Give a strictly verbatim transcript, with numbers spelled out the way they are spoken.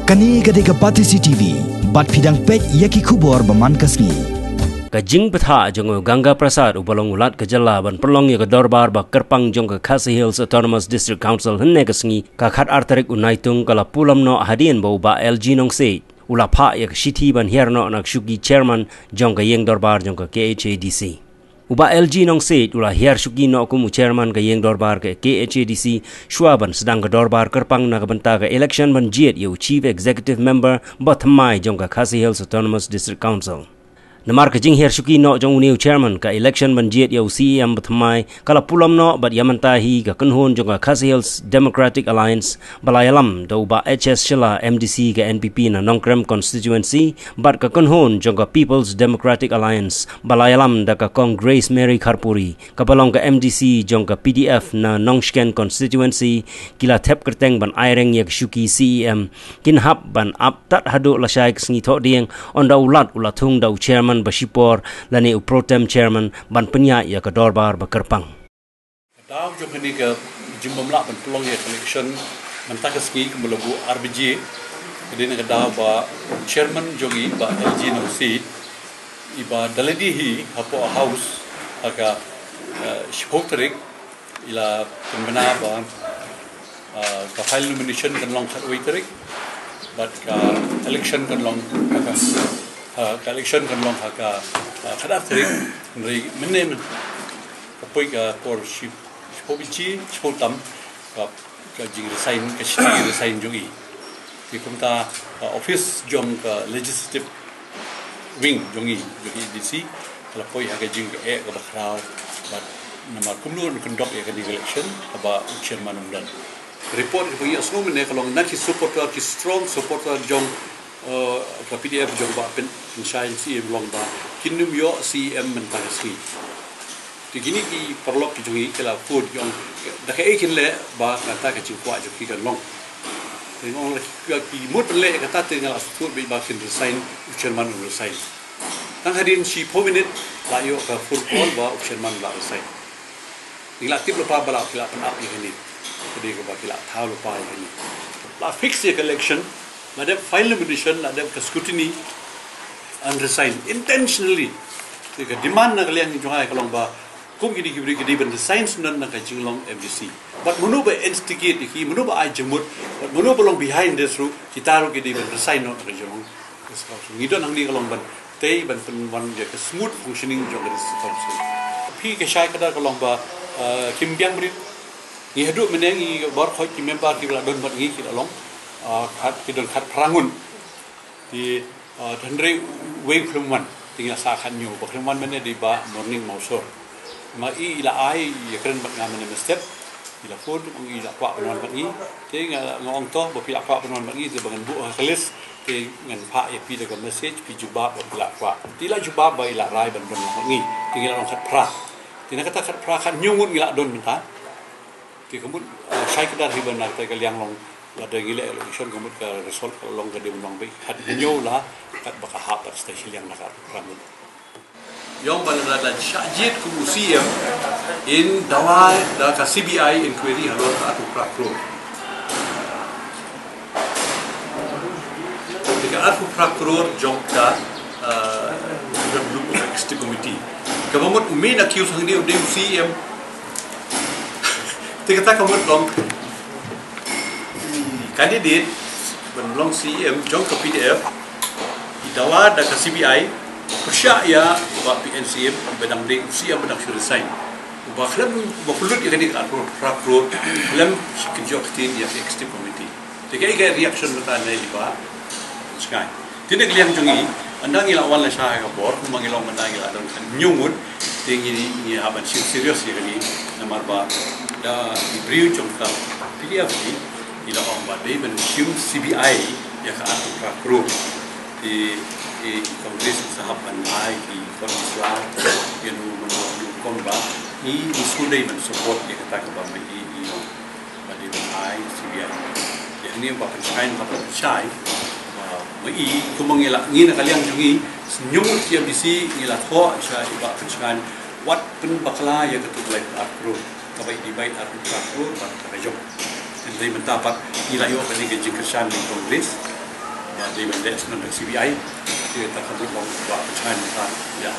Kane ka dei ka Batesi T V, bad phi dang peit ïa ki khubor ba man ka sngi. Ka jingbthah jong u Ganga Prasad uba long u Lat ka jylla ban pynlong ïa ka dorbar ba kyrpang jong ka Khasi Hills Autonomous District Council hynne ka sngi, ka khatar tarik u Naitung, ka la pulom noh hadien ba u Bah L G Nongsiej u la phah ïa ka shithi ban hiar noh na ka shuki chairman jong ka ïing dorbar jong ka K H A D C. U Bah L G Nongsiej u la hiar shuki noh kum u chairman ka ïing dorbar ka K H A D C shuwa ban sdang ka dorbar kyrpang na ka bynta ka election ban jied ïa u Chief Executive Member ba thymmai jong ka Khasi Hills Autonomous District Council. Namar ka jinghiar shuki noh jong une u chairman, ka election ban jied ïa u C E M ba thymmai ka la pulom noh, bad ïa mynta hi ka kynhun jong ka Khasi Hills Democratic Alliance ba la ïalam da u Bah H S Shylla, M D C ka N P P na Nongkrem constituency, bad ka kynhun jong ka People's Democratic Alliance ba la ïalam da ka Kong Grace Mary Kharpuri, kaba long ka M D C jong ka P D F na Nongshken constituency, ki la thep kyrteng ban aireng ïa ka shuki C E M. Kin hap ban ap tad haduh lashai ka sngi Thohdieng, ynda u Lat u la thung da u chairman ba shipor lane u pro tem chairman ban pynïaid ïa ka dorbar ba kyrpang. Ka daw jong kane ka jingbymlah ban pynlong ïa ka election mynta ka sngi kumba la buh ar baje, ka dei na ka daw ba chairman jong i, Bah L G Nongsiej, i ba da lade hi hapoh House ha ka, eh, shiphew tarik, i la pynbna ba, ah, ka file nomination kan long khatwei tarik, bad ka election kan long ha ka, ah, ka election kan long ha ka, ah, khatar tarik. Hynrei mynne, mynne ka poi ka por shi, shiphew biji, shiphew tam, ka, ka jingresign, ka shithi resign jong i. Te kumta, ah, office jong ka legislative wing jong i, jong i D C, ka la poi ha ka jingeh kaba khraw, bad namar kumno yn kyndok ïa kane ka election haba u chairman um don. Report kaba ngi ïohsngew mynne ka long na ki supporter, ki strong supporter jong, eh, ka P D F jong Bah Pyn-, Pynshai, C E M, long ba kin ym ïoh C E M mynta ka sngi. Te kine ki paralok ki jong ngi ki la phone, ki ong, da kaei kin leh ba kata ka jingkwah jong ki kan long. Te nga ong la ki, ki mut ban leh kata, te nga la sngewthuh beit ba kin resign, u chairman un resign. Tang hadien shiphew minit la ïoh ka phone call ba u chairman la resign. Ngi la tip lypa ba la, ki la pynap ïa kane. Ka dei kaba ki la thaw lypa ïa kane. La fix ïa ka election, la dep file nomination, la dep ka scrutiny, and resign intentionally. Te ka demand na ka liang jong nga ka long ba kum ki dei ki briew ki dei ban resign syndon na ka jinglong M D C. Bad mano ba instigate ïa ki, mano ba ai jingmut, bad mano ba long behind this ruh, kita ruh ki dei ban resign noh na ka jinglong. Ngi don hangne ka long ban tei ban pynwan ïa ka smooth functioning jong ka district council. Phi, ka shai kdar ka long ba, eh, kim biang brit. Ngi haduh mynne ngi baroh khoit ki member kiba la don bad ngi ki la long, eh, khat, ki don khatphra ngut. Te, ah, hynrei uwei u khlem wan. Te ngi la sah khathynñiew. Ba khlem wan mynne dei Bah Morning Mawsor. Ma i, i la ai ïakren bad nga mynne mynstep. I la phone, i la kwah ban wan bad ngi. Te nga, nga ong to, ba phi la kwah ban wan bad ngi, te ba ngan buh ha ka list. Te ngan phah ïa phi da ka message, phi jubab ba phi la kwah. Te i la jubab ba i la rai ban don bad ngi. Te ngi la long khatphra. Te na kata khatphra, khathynñiew ngut ngi la don mynta. Te ka mut, eh, shai kdar hi ba na kata ka liang long, lada ngi leh election ka mut ka result ka long ka dei ban long beit khathynñiew la, kat ba ka hap pat station liang na ka arphew phra ngut. Ïong ba lada la shah jied kum u C M, yn dawa da ka C B I inquiry halor ka arphew phra klur. Te ka arphew phra klur jong ka, eh, jong ka executive committee. Kaba mut u main accused hangne u dei u C M. Te kata ka mut long i candidate ban long C M jong ka P D F, i dawa da ka C B I, pyrshah ïa u Bah P N C M, ba dang dei u C M ba dang shu resign. Uba khlem, ba pynlut ïa kane ka arphew phra klur, khlem kynjoh ktien ïa ka executive committee. Te kaei ka reaction mynta na i Bah Pynshngaiñ. Te na ka liang jong ngi, ynda ngi la wan lashai ha ka bor, kumba ngi long mynta ngi la don khathynñiew ngut, te ngi, ngi hap ban shim serious ïa kane, namar ba da i briew jong ka P D F hi, i la ong ba dei ban shim C B I ïa ka arphew phra klur. Te, eh, i Congress sa hap ban ai ki kot ki sla, ïa u man u kum ba, ngi, ngi shu dei ban support ïa kata kaba ma i, i ong. Ba dei ban ai C B I. Ïa hangne Bah Pynshngaiñ, Bah Pynshngaiñ. Ba ma i, kumba ngi la, ngi na ka liang jong ngi, hynñiew ngut ki M D C ngi la thoh sha i Bah Pynshngaiñ, wat pynbakla ïa ka tu lai ar klur. Kaba i dei bai ar klur, ba ka jong. Hynrei mynta pat ngi la ïoh kane ka jingkyrshan na i Congress. Dei ban leh sngewbha C B I. Te ta ka bud long ba pynshai mynta. Ïa.